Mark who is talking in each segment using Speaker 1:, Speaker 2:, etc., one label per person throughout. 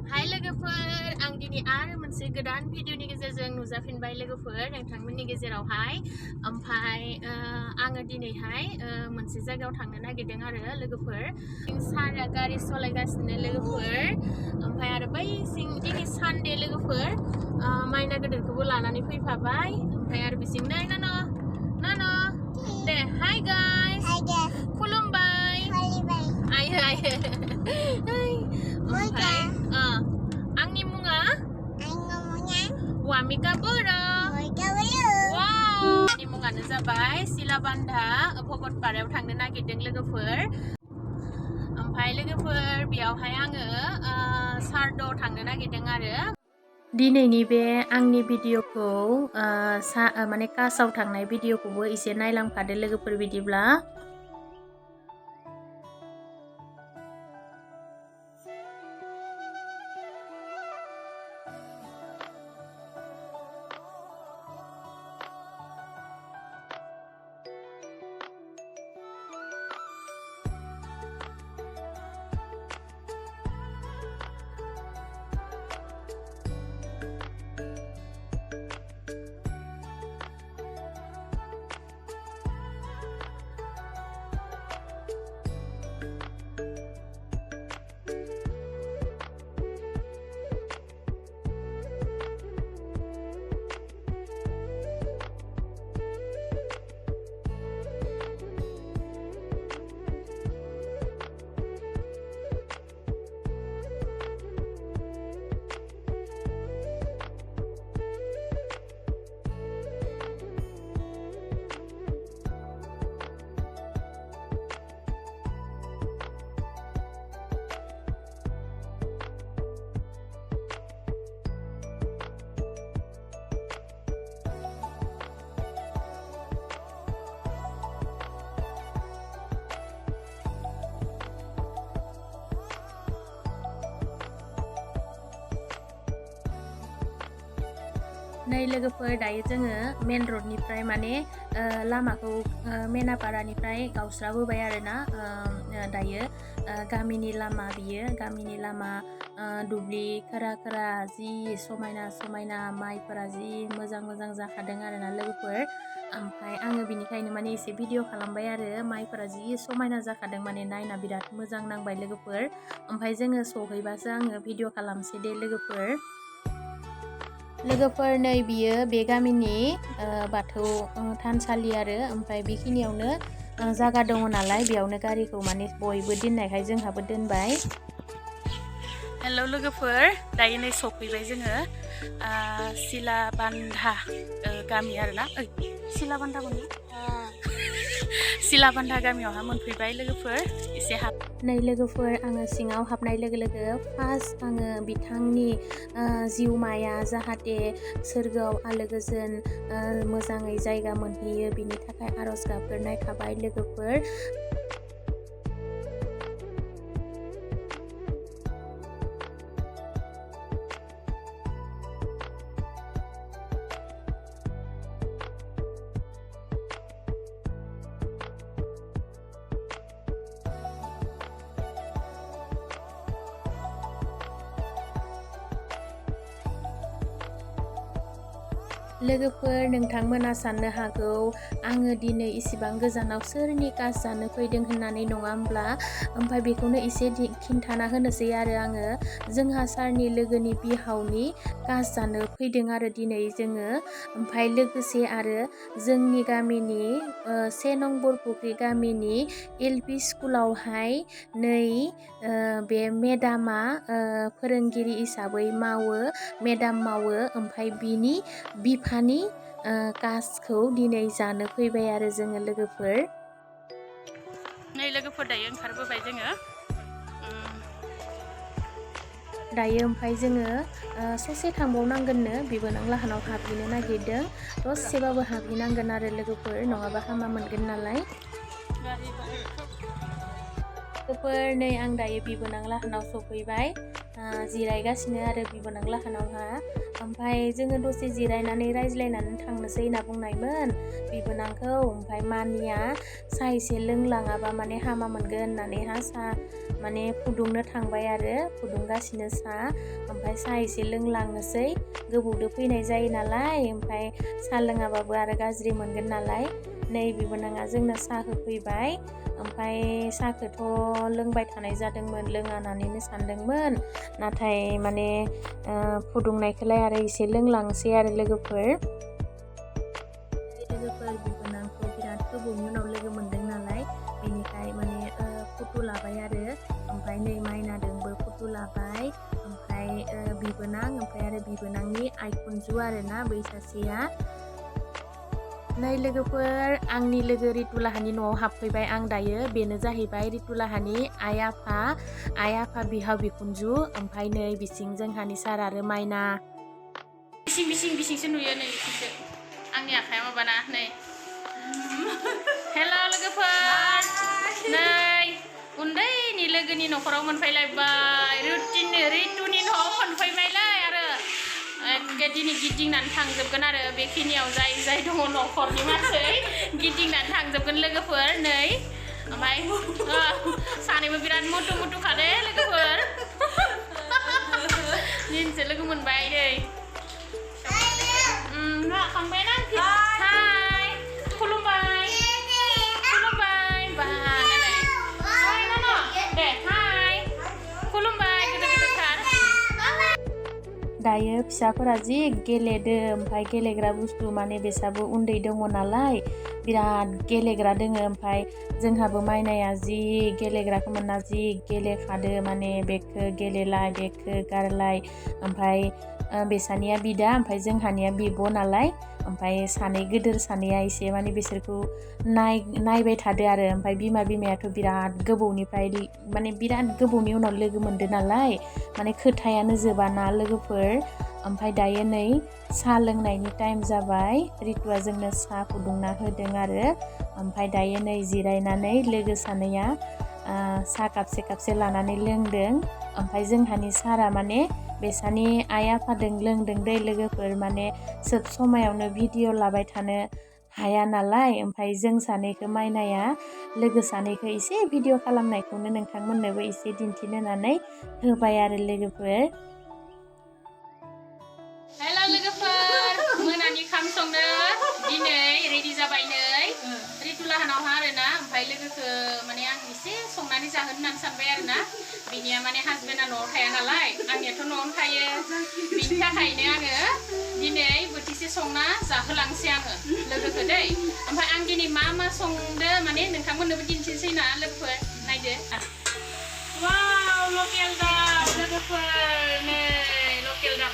Speaker 1: Hai लोगोफोर आं दिनै आरो मोनसे गोदान भिडिअनि गेजेरजों नुजाफिनबाय लोगोफोर नोंथांमोननि गेजेरावहाय ओमफ्राय आङो दिनैहाय मोनसे जायगायाव थांनो नागिरदों आरो लोगोफोर सारा गारि सालायगासिनो लोगोफोर ओमफ्राय आरो बैसिं दिनै सानडे लोगोफोर माइना गेदेरखौबो लानानै फैफाबाय ओमफ्राय आरो बिसिंनो नानो दे हाय गाइस खुलुमबाय आयो ओमफ्राय आंनि मुङा वामिका बोरो आंनि मुङानो जाबाय सिलाबान्धा भगतपारायाव थांनो नागिरदों लोगोफोर ओमफ्राय लोगोफोर बेयावहाय आङो श्राद्धआव थांनो नागिरदों आरो दिनैनि बे आंनि भिडिअखौ माने कासाव थांनाय भिडिअखौबो एसे नायलांफादो लोगोफोर बिदिब्ला नै लोगोफोर दायो जोङो मेन रडनिफ्राय माने लामाखौ मेनापारानिफ्राय गावस्राबोबाय आरोना दायो गामिनि लामा बियो गामिनि लामा दुब्लि खोरा जि समायना माइफोरा जि मोजां जाखादों आरोना लोगोफोर ओमफ्राय आङो बिनिखायनो माने एसे भिडिअ खालामबाय आरो माइफोरा जि समायना जाखादों माने नायना बिराद मोजां नांबाय लोगोफोर ओमफ्राय जोङो सहैबासो आङो भिडिअ खालामसै दे लोगोफोर नै बियो बे गामिनि बाथौ थानसालि आरो ओमफ्राय बेखिनियावनो जागा दङ नालाय बेयावनो गारिखौ माने बयबो दोननायखाय जोंहाबो दोनबाय हेलौ लोगोफोर दायो नै सफैबाय जोङो सिलाबान्धा गामि आरोना सिलाबान्धा गामियावहा मोनफैबाय लोगोफोर एसे नै लोगोफोर आङो सिङाव हाबनाय लोगो फार्स्ट आङो बिथांनि जिउमाया जाहाथे सोरगोआव आलो गोजोन मोजाङै जायगा मोनहैयो बिनि थाखाय आरज गाबग्रोनाय थाबाय लोगोफोर लोगोफोर नोंथांमोना साननो हागौ आङो दिनै इसिबां गोजानाव सोरनि कास जानो फैदों होननानै नङा होमब्ला ओमफ्राय बेखौनो एसे खिन्थाना होनोसै आरो आङो जोंहा सारनि लोगोनि बिहावनि कास जानो फैदों आरो दिनै जोङो ओमफ्राय लोगोसे आरो जोंनि गामिनि 1 नं बरपुख्रि गामिनि LP स्कुलावहाय नै बे मेदामा फोरोंगिरि हिसाबै मेदाम मावो ओमफ्राय बिनि बिफानि कासखौ दिनै जानो फैबाय आरो जोङो लोगोफोर नै लोगोफोर दायो ओंखारबोबाय जोङो दायो ओमफ्राय जोङो ससे थांबावनांगोननो बिबोनां लाहानाव हाबहैनो नागिरदों दसेबाबो हाबहैनांगोन आरो लोगोफोर नङाबा हामा मोनगोन नालाय लोगोफोर नै आं दायो बिबोनां लाहानाव सफैबाय जिरायगासिनो आरो बिबोनां लाहानावहा ओमफ्राय जोङो दसे जिरायनानै रायज्लायनानै थांनोसै होनना बुंनायमोन बिबोनांखौ ओमफ्राय मानिया सा एसे लोंलाङाबा माने हामा मोनगोन होननानैहा सा माने फुदुंनो थांबाय आरो फुदुंगासिनो सा ओमफ्राय सा एसे लोंलांनोसै गोबावदो फैनाय जायो नालाय ओमफ्राय सा लोङाबाबो आरो गाज्रि मोनगोन नालाय नै बिबोनाङा जोंनो सा होफैबाय ओमफ्राय साखौथ' लोंबाय थानाय जादोंमोन लोङानानैनो सानदोंमोन नाथाय माने फुदुंनायखौलाय आरो एसे लोंलांसै आरो लोगोफोर बिबोनांखौ बिराद गोबावनि उनाव लोगो मोनदों नालाय बेनिखाय माने फट' लाबाय आरो ओमफ्राय नै माइनादोंबो फट' लाबाय ओमफ्राय बिबोनां ओमफ्राय आरो बिबोनांनि आइखुनजु आरोना बै सासेया नै लोगोफोर आंनि लोगो रितुलाहानि न'आव हाबफैबाय आं दायो बेनो जाहैबाय रितुलाहानि आइ आफा बिहाव बिखुनजु ओमफ्राय नै बिसिं जोंहानि सार आरो माइना बिसिंसो नुयो नै बिसिंसो आंनि आखाया माबाना नै हेल' लोगोफोर नै उन्दैनि लोगोनि न'खराव मोनफैलायबाय रितुनि न'आव मोनफैबायलै आरो दिनै गिदिंनानै थांजोबगोन आरो बेखिनियाव जाय दङ न'खरनि मानसि गिदिंनानै थांजोबगोन लोगोफोर नै ओमफ्राय सानैबो बिराद मुथु खादे लोगोफोर दिनैसो लोगो मोनबाय नै खांबायना हाय खुलुमबाय बा दे हाय खुलुमबाय गिदिरथार दायो फिसाफोरा जि गेलेदो ओमफ्राय गेलेग्रा बुस्थु माने बेसाबो उन्दै दङ नालाय बिराद गेलेग्रा दोङो ओमफ्राय जोंहाबो माइनाया जि गेलेग्राखौ मोनना जि गेलेखादो माने बेखौ गेलेलाय बेखौ गारलाय ओमफ्राय बेसानिया बिदा ओमफ्राय जोंहानिया बिब' नालाय ओमफ्राय सानै गिदिर सानैया एसे माने बिसोरखौ नायबाय थादो आरो ओमफ्राय बिमायाथ' बिराद गोबावनिफ्राय माने बिराद गोबावनि उनाव लोगो मोनदो नालाय माने खोथायानो जोबाना लोगोफोर ओमफ्राय दायो नै साहा लोंनायनि टाइम जाबाय रितुआ जोंनो साहा फुदुंना होदों आरो ओमफ्राय दायो नै जिरायनानै लोगो सानैया साहा कापसे लानानै लोंदों ओमफ्राय जोंहानि सारा माने बेसानि आइ आफादों लोंदों दै लोगोफोर माने सोब समायावनो भिडिअ लाबाय थानो हाया नालाय ओमफ्राय जों सानैखौ माइनाया लोगो सानैखौ एसे भिडिअ खालामनायखौनो नोंथांमोननोबो एसे दिन्थिनो होननानै होबाय आरो लोगोफोर हेल' लोगोफोर मोनानि ओंखाम संनो दिनै रेडि जाबाय नै रितुलाहानावहा आरोना ओमफ्राय लोगोखौ माने आं एसे संनानै जाहोनो होननानै सानबाय आरोना बिनिया माने हासबेन्डआ न'आव थाया नालाय आंनियाथ' न'आवनो थायो बिनि थाखायनो आङो दिनै बोथिसे संना जाहोलांसै आङो लोगोखौ दै ओमफ्राय आं दिनै मा संदो माने नोंथांमोननोबो दिन्थिनोसै ना लोगोफोर नायदो वाव लकेल दाउ लोगोफोर नै लकेल दाउ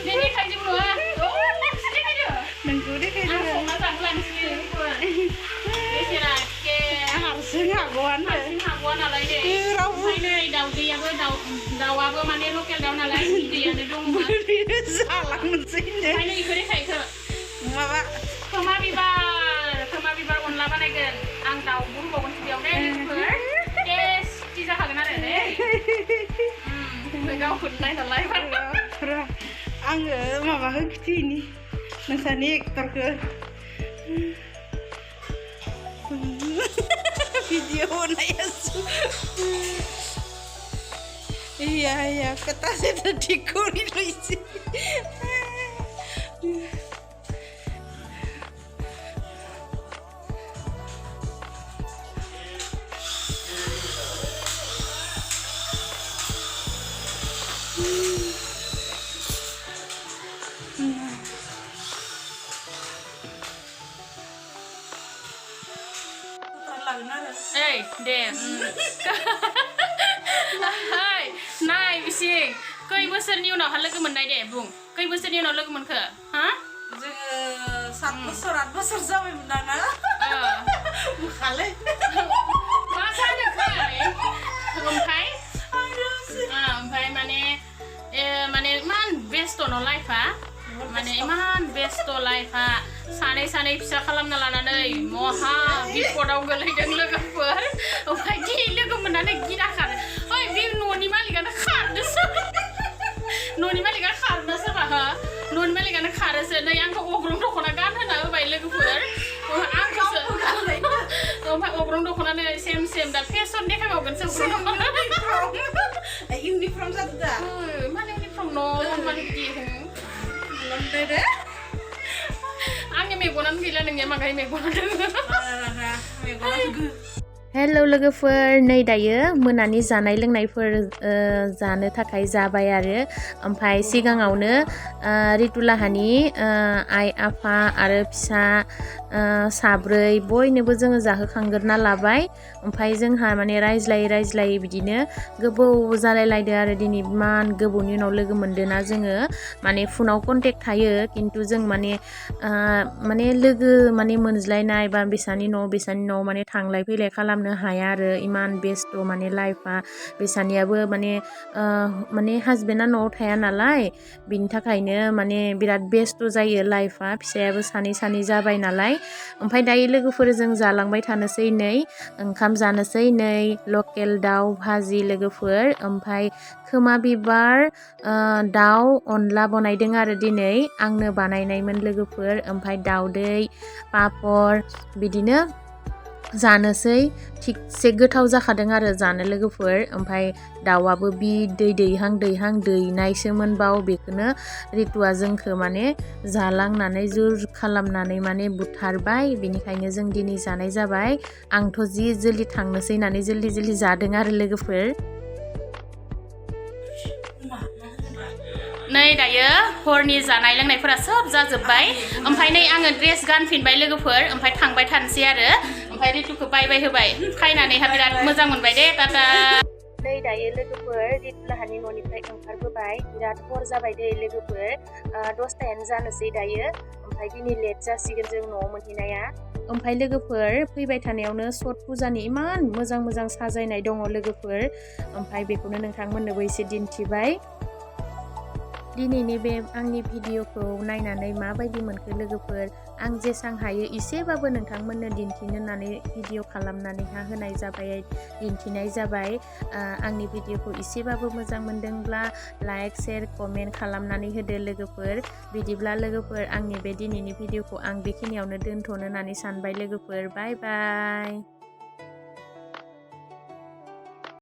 Speaker 1: दिनै खायजों नङा नोंखौ देखायदो आं संना जाहोलांसै बेसेरा हारसिं हागौआ नालाय दे ओमफ्राय नै दाउआबो माने लकेल दाउ नालाय बिदैयानो दंमोन जालांनोसै ओमफ्राय नै इखौ देखायखो माबा खोमा बिबार अनला बानायगोन आं दाउबो होबावगोनसो बेयाव दे लोगोफोर टेस्टि जाखागोन आरो दे गावखौनो नायनालाय आङो माबा होखिथिनि नोंसानि एक्टरखौ video बनायसु iya kata saya dikuri luisi deh नाय बिसिं खै बोसोरनि उनावहा लोगो मोननाय दे बुं खै बोसोरनि उनाव लोगो मोनखो हा जोङो 7 बोसोर 8 बोसोर जाबायमोन दाना बुखाले मा जादोंखाय ओमफ्राय माने इमान बेस्थ' न' लाइफआ माने इमान बेस्थ' लाइफआ सानै फिसा खालामना लानानै महा बिपदाव गोलैदों लोगोफोर ओमफ्राय दिनै लोगो मोननानै गिनाखा नै आंखौ अग्रं दख'ना गानहोना होबाय लोगोफोर आंखौसो ओमफ्राय अग्रं दख'नानो सेम दा फेसन देखायबावगोनसो अग्रं दख'ना
Speaker 2: इउनिफर्म जादों दा
Speaker 1: माने इउनिफर्म न' माने बिदि
Speaker 2: लंदे
Speaker 1: आंनि मेगनानो गैला नोंनिया मागाय मेगना दोङो
Speaker 3: हेलौ लोगोफोर नै दायो मोनानि जानाय लोंनायफोर जानो थाखाय जाबाय आरो ओमफ्राय सिगाङावनो रितुलाहानि आइ आफा आरो फिसा साब्रै बयनोबो जोङो जाहोखांग्रोना लाबाय ओमफ्राय जोंहा माने रायज्लायै बिदिनो गोबाव जालायलायदो आरो दिनै इमान गोबावनि उनाव लोगो मोनदोना जोङो माने फुनाव कन्टेक्ट थायो खिन्थु जों माने लोगो माने मोनज्लायनाय बा बिसानि न' माने थांलाय फैलाय खालामनो हाया आरो इमान बेस्थ माने लाइफआ बिसानियाबो माने हाजबेन्डआ न'आव थाया नालाय बिनि थाखायनो माने बिराद बेस्थ जायो लाइफआ फिसायाबो सानै जाबाय नालाय ओमफ्राय दायो लोगोफोरजों जालांबाय थानोसै नै ओंखाम जानोसै नै लकेल दाउ भाजि लोगोफोर ओमफ्राय खोमा बिबार दाउ अनला बनायदों आरो दिनै आंनो बानायनायमोन लोगोफोर ओमफ्राय दाउदै पापर बिदिनो जानोसै थिगसे गोथाव जाखादों आरो जानो लोगोफोर ओमफ्राय दाउआबो बि दै दैहां दैनायसोमोन बाव बेखौनो रितुआ जोंखौ माने जालांनानै जुर खालामनानै माने बुथारबाय बेनिखायनो जों दिनै जानाय जाबाय आंथ' जि जल्दि थांनोसै होननानै जल्दि जादों आरो लोगोफोर
Speaker 1: नै दायो हरनि जानाय लोंनायफोरा सब जाजोब्बाय ओमफ्राय नै आङो ड्रेस गानफिनबाय लोगोफोर ओमफ्राय थांबाय थानोसै आरो ओमफ्राय रितुखौ बाय होबाय खायनानैहा बिराद मोजां मोनबाय दे टाटा
Speaker 3: नै दायो लोगोफोर रितुलाहानि न'निफ्राय ओंखारबोबाय बिराद हर जाबाय दे लोगोफोर 10टायानो जानोसै दायो ओमफ्राय दिनै लेट जासिगोन जों न'आव मोनहैनाया ओमफ्राय लोगोफोर फैबाय थानायावनो छठ पुजानि इमान मोजां साजायनाय दङ लोगोफोर ओमफ्राय बेखौनो नोंथांमोननोबो एसे दिन्थिबाय दिनैनि बे आंनि भिडिअखौ नायनानै माबायदि मोनखो लोगोफोर आं जेसां हायो एसेबाबो नोंथांमोननो दिन्थिनो होननानै भिडिअ खालामनानै होनाय जाबाय दिन्थिनाय जाबाय आंनि भिडिअखौ एसेबाबो मोजां मोनदोंब्ला लाइक शेयार कमेन्ट खालामनानै होदो लोगोफोर बिदिब्ला लोगोफोर आंनि बे दिनैनि भिडिअखौ आं बेखिनियावनो दोनथ'नो होननानै सानबाय लोगोफोर बाय बाय